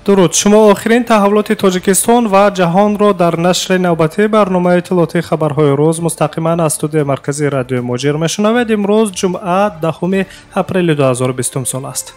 Дуруд, шумо охирин таҳаввулоти Тоҷикистон ва ҷаҳонро дар нашри навбатии барномаи иттилоотии хабарҳои рӯз мустақиман аз студияи марказии радиои Муҳоҷир мешунавед. Имрӯз ҷумъа, 10 апрели 2020 сол аст.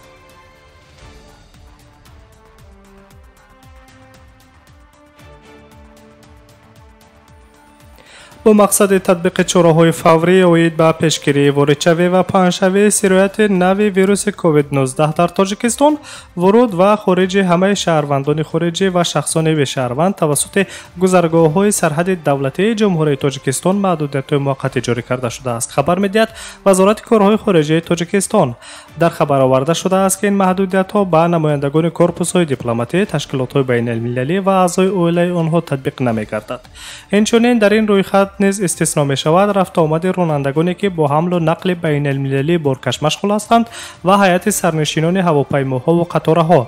Бо мақсади татбиқи чораҳои фаврӣ оид ба пешгирии воридшавӣ ва паҳншавии сирояти нави вируси COVID-19 дар Тоҷикистон, вуруд ва хориҷи ҳамаи шаҳрвандони хориҷӣ ва шахсони бешаҳрванд тавассути гузаргоҳҳои сарҳади давлатии Ҷумҳурии Тоҷикистон маҳдудиятҳои муваққатӣ ҷорӣ карда шудааст, хабар медиҳад Вазорати корҳои хориҷии Тоҷикистон. Дар хабар оварда шудааст, ки ин маҳдудиятҳо ба намояндагони корпусҳои дипломатӣ, ташкилотҳои байналмилалӣ ва аъзои оилаи онҳо татбиқ намегардад. Инчунин дар ин рӯйхат низ истисно мешавад рафтуомади ронандагоне, ки бо ҳамлу нақли байналмилалии боркаш машғул ҳастанд ва ҳайати сарнишинони ҳавопаймоҳову қатораҳо.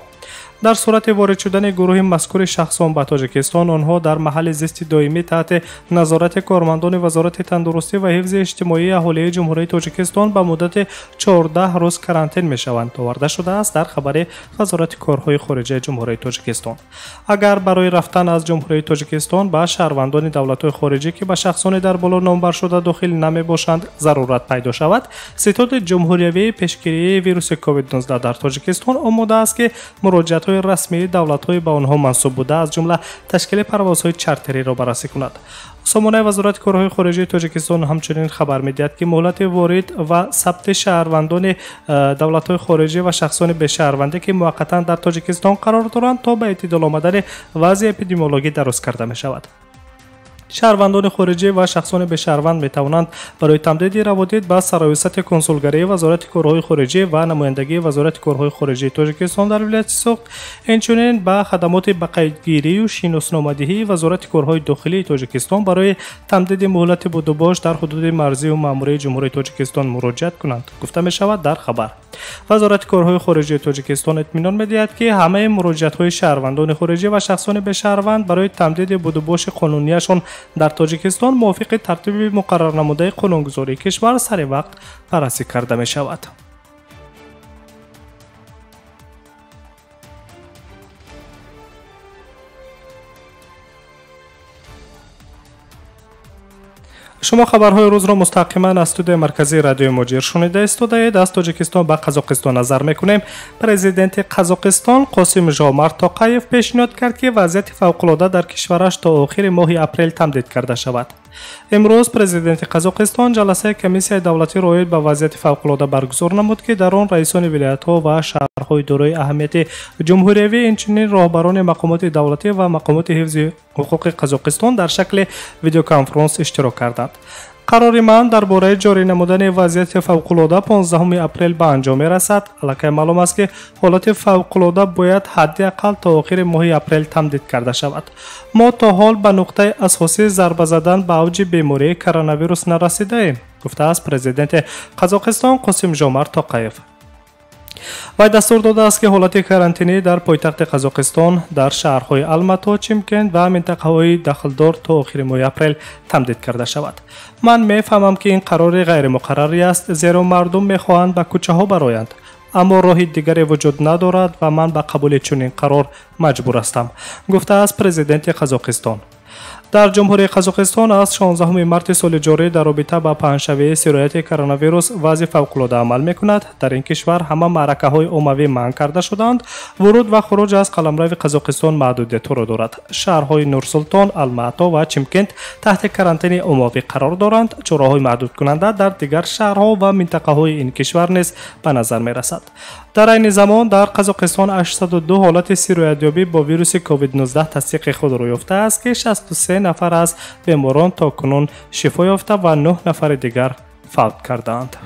Дар сурати ворид шудани гурӯҳи мазкури шахсон ба Тоҷикистон, онҳо дар маҳалли зисти доимӣ таҳти назорати кормандони Вазорати тандурустӣ ва ҳифзи иҷтимоии аҳолии Ҷумҳурии Тоҷикистон ба муддати 14 рӯз карантин мешаванд, оварда шудааст дар хабари Вазорати корҳои хориҷаи Ҷумҳурии Тоҷикистон. Агар барои рафтан аз Ҷумҳурии Тоҷикистон ба шаҳрвандони давлатҳои хориҷӣ, ки ба шахсони дар боло номбаршуда дохил намебошанд, зарурат пайдо шавад, Ситоди ҷумҳуриявии пешгирии вируси COVID-19 дар Тоҷикистон омода аст, ки муроҷиатҳои расмии давлатҳои ба онҳо мансуб буда, аз ҷумла ташкили парвозҳои чартериро баррасӣ кунад. Сомонаи Вазорати корҳои хориҷии Тоҷикистон ҳамчунин хабар медиҳад, ки муҳлати ворид ва сабти шаҳрвандони давлатҳои хориҷӣ ва шахсони бешаҳрвандӣ, ки муваққатан дар Тоҷикистон қарор доранд, то ба эътидол омадани вазъи эпидемиологӣ дароз карда мешавад. Шаҳрвандони хориҷӣ ва шахсони бешаҳрванд метавонанд барои тамдиди раводид ба сароясати консулгарии Вазорати корҳои хориҷӣ ва намояндагии Вазорати корҳои хориҷии Тоҷикистон дар вилояти Суғд, инчунин ба хадамоти бақайдгирию шиносномадиҳии Вазорати корҳои дохилии Тоҷикистон барои тамдиди муҳлати будубош дар ҳудуди марзию маъмурии Ҷумҳурии Тоҷикистон муроҷиат кунанд, гуфта мешавад дар хабар. Вазорати корҳои хориҷии Тоҷикистон итминон медиҳад, ки ҳамаи муроҷиатҳои шаҳрвандони хориҷӣ ва шахсони бешаҳрванд барои тамдиди будубоши қонунияшон дар Тоҷикистон мувофиқи тартиби муқаррарнамудаи қонунгузории кишвар сари вақт баррасӣ карда мешавад. Шумо хабарҳои рӯзро мустақиман аз студияи марказии радиои Муҳоҷир шунида истодаед. Аз Тоҷикистон ба Қазоқистон назар мекунем. Президенти Қазоқистон Қосим Жомарт Тоқаев пешниҳод кард, ки вазъияти фавқулода дар кишвараш то охири моҳи апрел тамдид карда шавад. Имрӯз президенти Қазоқистон ҷаласаи комиссияи давлатиро оид ба вазъияти фавқулода баргузор намуд, ки дар он раисони вилоятҳо ва шаҳрҳои дорои аҳамияти ҷумҳуриявӣ, инчунин роҳбарони мақомоти давлатӣ ва мақомоти ҳифзи ҳуқуқи Қазоқистон дар шакли видеоконференс иштирок карданд. Қарори ман дар бораи ҷорӣ намудани вазъияти фавқулода 15 апрел ба анҷом мерасад. Аллакай маълум аст, ки ҳолати фавқулода бояд ҳадди ақал то охири моҳи апрел тамдид карда шавад. Мо то ҳол ба нуқтаи асосии зарба задан ба авҷи бемории коронавирус нарасидаем, гуфтааст президенти Қазоқистон Қосим Жомарт Тоқаев. Вай дастур додааст, ки ҳолати карантинӣ дар пойтахти Қазоқистон, дар шаҳрҳои Алмато, Чимкент ва минтақаҳои дахлдор то охири моҳи апрел тамдид карда шавад. Ман мефаҳмам, ки ин қарори ғайримуқаррарӣ аст, зеро мардум мехоҳанд ба кӯчаҳо бароянд, аммо роҳи дигаре вуҷуд надорад ва ман ба қабули чунин қарор маҷбур ҳастам, гуфтааст президенти Қазоқистон. Дар Ҷумҳурии Қазоқистон аз 16 марти соли ҷорӣ дар робита ба паҳншавии сирояти коронавирус вазъи фавқулода амал мекунад. Дар ин кишвар ҳама маъракаҳои оммавӣ манъ карда шудаанд, вуруд ва хуруҷ аз қаламрави Қазоқистон маҳдудиятҳоро дорад. Шаҳрҳои Нурсултон, Алмато ва Чимкент таҳти карантини оммавӣ қарор доранд. Чораҳои маҳдудкунанда дар дигар шаҳрҳо ва минтақаҳои ин кишвар низ ба назар мерасад. Дар айни замон дар Қазоқистон 802 ҳолати сироятёбӣ бо вируси COVID-19 тасдиқи худро ёфтааст, ки 63 нафар аз беморон то кунун шифо ёфта ва 9 нафари дигар фавт кардаанд.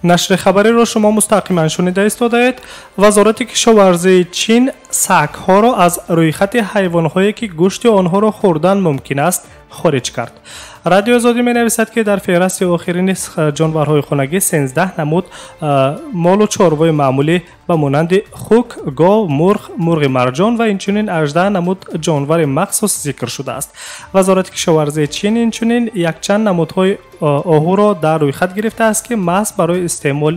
Нашри хабариро шумо мустақиман шунида истодаед. Вазорати кишоварзии Чин сагҳоро аз рӯйхати ҳайвонҳое ки гӯшти онҳоро хӯрдан мумкин аст хориҷ кард. Радиои Озодӣ менависад, ки дар феҳрасти охирини ҷонварҳои хонагӣ 13 намуд молу чорвои маъмулӣ ба монанди хук, гов, мурғ, мурғи марҷон ва инчунин 18 намуд ҷонвари махсус зикр шудааст. Вазорати кишоварзии Чин инчунин якчанд намудҳои оҳуро дар рӯйхат гирифтааст, ки маҳз барои истеъмол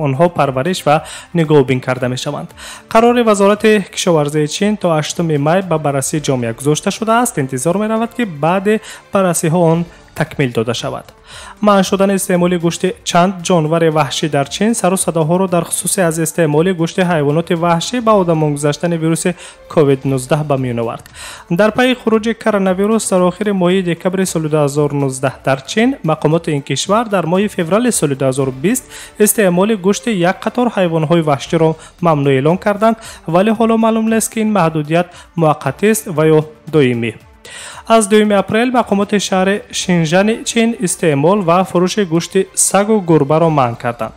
онҳо парвариш ва нигоҳубин карда мешаванд. Қарори Вазорати кишоварзии Чин то 8 май ба баррасии ҷомеа гузошта шудааст. Интизор меравад, ки баъди баррасиҳо он такмил дода шавад. Манъ шудани истеъмоли гӯшти чанд ҷонвари ваҳшӣ дар Чин сару садоҳоро дар хусуси аз истеъмоли гӯшти ҳайвоноти ваҳшӣ ба одамон гузаштани вируси COVID-19 ба миён овард. Дар пайи хуруҷи коронавирус дар охири моҳи декабри соли 2019 дар Чин, мақомоти ин кишвар дар моҳи феврали соли 2020 истеъмоли гӯшти як қатор ҳайвонҳои ваҳширо мамнӯъ эълон карданд, вале ҳоло маълум нест, ки ин маҳдудият муваққатист ва ё доимӣ. Аз 2 апрел мақомоти шаҳри Шинжани Чин истеъмол ва фурӯши гӯшти сагу гурбаро манъ карданд.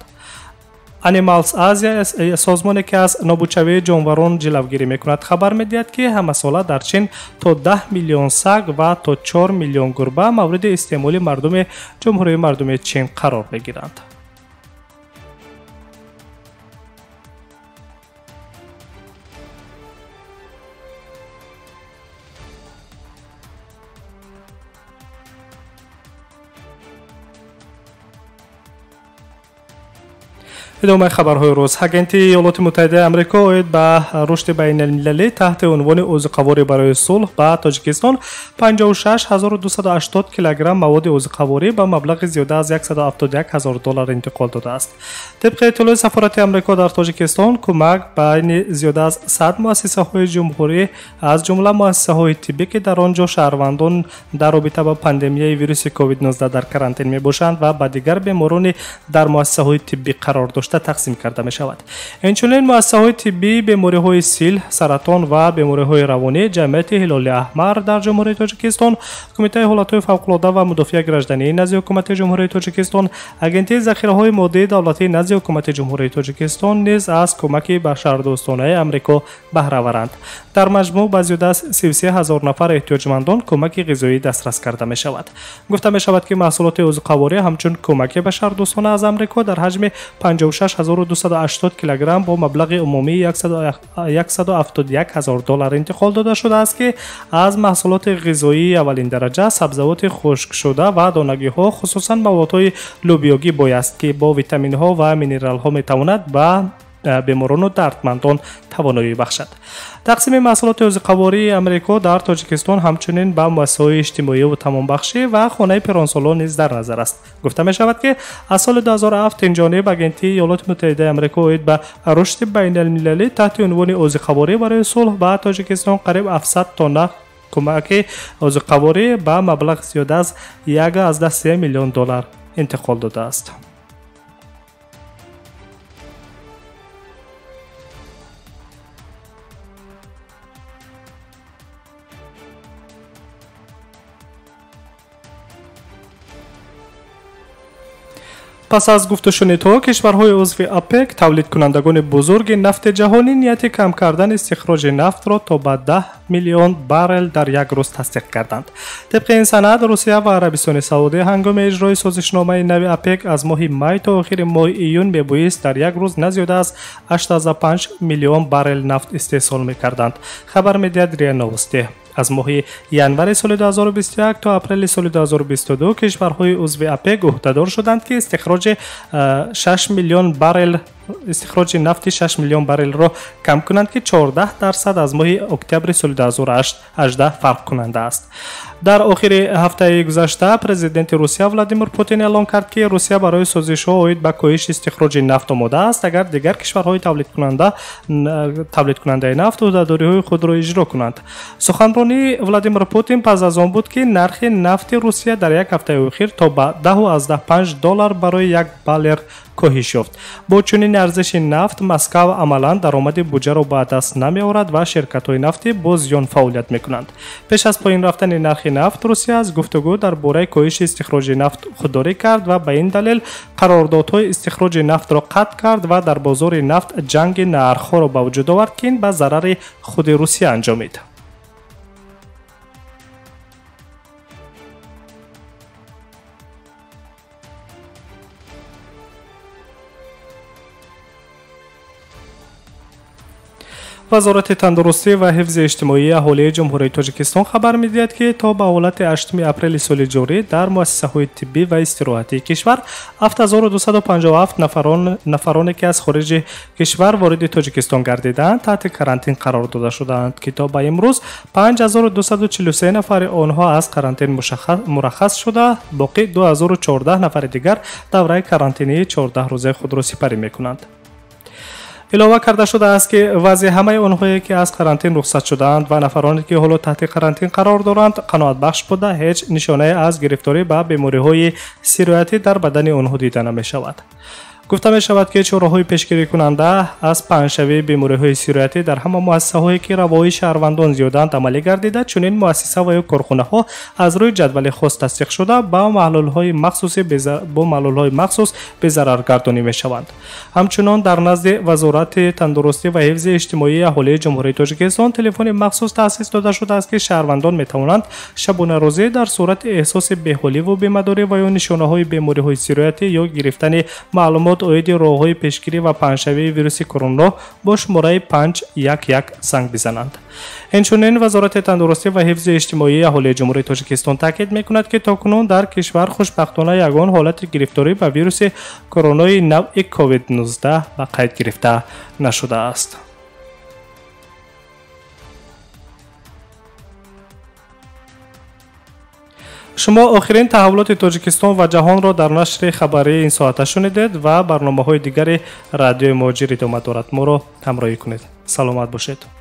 Animals Asia, созмоне ки аз нобудшавии ҷонварон ҷилавгирӣ мекунад, хабар медиҳад, ки ҳамасола дар Чин то 10 миллион саг ва то 4 миллион гурба мавриди истеъмоли мардуми Ҷумҳурии Мардумии Чин қарор мегиранд. Идомаи хабарҳои рӯз. Агентии Иёлоти Муттаҳидаи Амрико оид ба рушди байналмилалӣ таҳти унвони озуқаворӣ барои сулҳ ба Тоҷикистон 56280 килограмм маводи озуқаворӣ ба маблағи зиёда аз 171 ҳазор доллар интиқол додааст. Тибқи иттилои Сафорати Амрико дар Тоҷикистон, кӯмак байни зиёда аз 100 муассисаҳои ҷумҳурӣ, аз ҷумла муассисаҳои тиббӣ, ки дар он ҷо шаҳрвандон дар робита ба пандемияи вируси COVID-19 дар карантин мебошанд ва ба дигар беморони дар муассисаҳои тиббӣ қарор дошта тақсим карда мешавад. Инчунин муассисаҳои тиббии бемориҳои сил, саратон ва бемориҳои равонӣ, Ҷамъияти Ҳилоли Аҳмар дар Ҷумҳурии Тоҷикистон, Кумитаи ҳолатҳои фавқулода ва мудофиаи граждании назди Ҳукумати Ҷумҳурии Тоҷикистон, Агентии захираҳои моддии давлатии назди Ҳукумати Ҷумҳурии Тоҷикистон низ аз кӯмаки башардӯстонаи Амрико баҳраваранд. Дар маҷмӯъ ба зиёда аз 33 ҳазор нафар эҳтиёҷмандон кӯмаки ғизоӣ дастрас карда мешавад. Гуфта мешавад, ки маҳсулоти озуқаворӣ ҳамчун кӯмаки башардӯстона аз Амрико дар ҳаҷми 56280 килограмм бо маблағи умумии 171 ҳазор доллар интиқол дода шудааст, ки аз маҳсулоти ғизоии аввалин дараҷа, сабзавоти хушкшуда ва донагиҳо, хусусан маводҳои лӯбиёгӣ бой аст, ки бо витаминҳо ва минералҳо метавонад ба беморону дардмандон тавоноӣ бахшад. Тақсими маҳсулоти озуқавории Амрико дар Тоҷикистон ҳамчунин ба муассисаҳои иҷтимоиву тамомбахшӣ ва хонаи пиронсолон низ дар назар аст. Гуфта мешавад, ки аз соли 2007 инҷониб Агентии Иёлоти Муттаҳидаи Амрико оид ба рушди байналмилалӣ таҳти унвони озуқаворӣ барои сулҳ ба Тоҷикистон қариб 700 тонна кӯмаки озуқаворӣ ба маблағи зиёда аз 1,3 миллион доллар интиқол додааст. Пас аз гуфтушунидҳо кишварҳои узви ОПЕК, тавлидкунандагони бузурги нафти ҷаҳонӣ, нияти кам кардани истихроҷи нафтро то ба 10 миллион баррел дар як рӯз тасдиқ карданд. Тибқи ин санад, Русия ва Арабистони Саудӣ ҳангоми иҷрои созишномаи нави ОПЕК аз моҳи май то охири моҳи июн мебоист дар як рӯз на зиёда аз 8,5 миллион баррел нафт истеҳсол мекарданд, хабар медиҳад РИА Новости. Аз моҳи январи соли 2021 то апрели соли 2022 кишварҳои узви ОПЕК ӯҳдадор шуданд, ки истихроҷи 6 миллион баррел истихроҷи нафти 6 миллион баррелро кам кунанд, ки 14% аз моҳи октябри соли 2018 фарқкунанда аст. Дар охири ҳафтаи гузашта президенти Русия Владимир Путин эълон кард, ки Русия барои созишҳо оид ба коҳиши истихроҷи нафт омода аст, агар дигар кишварҳои тавлидкунандаи нафт ӯҳдадориҳои худро иҷро кунанд. Суханронии Владимир Путин пас аз он буд, ки нархи нафти Русия дар як ҳафтаи охир то ба 10,5 доллар барои як баллер коҳиш ёфт. Бо чунин арзиши нафт Москав амалан даромади буҷаро ба даст намеорад ва ширкатҳои нафтӣ бо зиён фаъолият мекунанд. Пеш аз поин рафтани нархи нафт Русия аз гуфтугӯ дар бораи коҳиши истихроҷи нафт худдорӣ кард ва ба ин далел қарордодҳои истихроҷи нафтро қатъ кард ва дар бозори нафт ҷанги нархҳоро ба вуҷуд овард, ки ин ба зарари худи Русия анҷомид. Вазорати тандурустӣ ва ҳифзи иҷтимоии аҳолии Ҷумҳурии Тоҷикистон хабар медиҳад, ки то ба ҳолати 8 апрели соли ҷорӣ дар муассисаҳои тиббӣ ва истироҳатии кишвар 7257 нафароне, ки аз хориҷи кишвар вориди Тоҷикистон гардидаанд, таҳти карантин қарор дода шудаанд, ки то ба имрӯз 5243 нафари онҳо аз карантин мураххас шуда, боқӣ 2014 нафари дигар давраи карантинии 14 рӯзаи худро сипарӣ мекунанд. Илова карда шудааст, ки вазъи ҳамаи онҳое, ки аз карантин рухсат шудаанд ва нафароне, ки ҳоло таҳти карантин қарор доранд, қаноатбахш буда, ҳеҷ нишонае аз гирифторӣ ба бемориҳои сироятӣ дар бадани онҳо дида намешавад. Гуфта мешавад, ки чораҳои пешгирикунанда аз паҳншавии бемориҳои сироятӣ дар ҳама муассисаҳое, ки равоҳи шаҳрвандон зиёданд, амалӣ гардида, чунин муассиса ва ё корхонаҳо аз рӯи ҷадвали хос тасдиқшуда бо маҳлулҳои махсус безараргардонӣ мешаванд. Ҳамчунон дар назди Вазорати тандурустӣ ва ҳифзи иҷтимоии аҳолии Ҷумҳурии Тоҷикистон телефони махсус таъсис дода шудааст, ки шаҳрвандон метавонанд шабонарӯзӣ дар сурати эҳсоси беҳоливу бемадорӣ ва ё нишонаҳои бемориҳои сироятӣ ё гирифтани маълумот оиди роҳҳои пешгирӣ ва паҳншавии вируси корона бо шумораи 511 занг бизананд. Инчунин Вазорати тандурустӣ ва ҳифзи иҷтимоии аҳолии Ҷумҳурии Тоҷикистон таъкид мекунад, ки то кунун дар кишвар хушбахтона ягон ҳолати гирифторӣ ба вируси коронаи навъи COVID-19 ба қайд гирифта нашудааст. Шумо охирин таҳаввулоти Тоҷикистон ва ҷаҳонро дар нашри хабарии ин соата шунидед ва барномаҳои дигари радиои Муҳоҷир идома дорад. Моро ҳамроҳӣ кунед. Саломат бошед.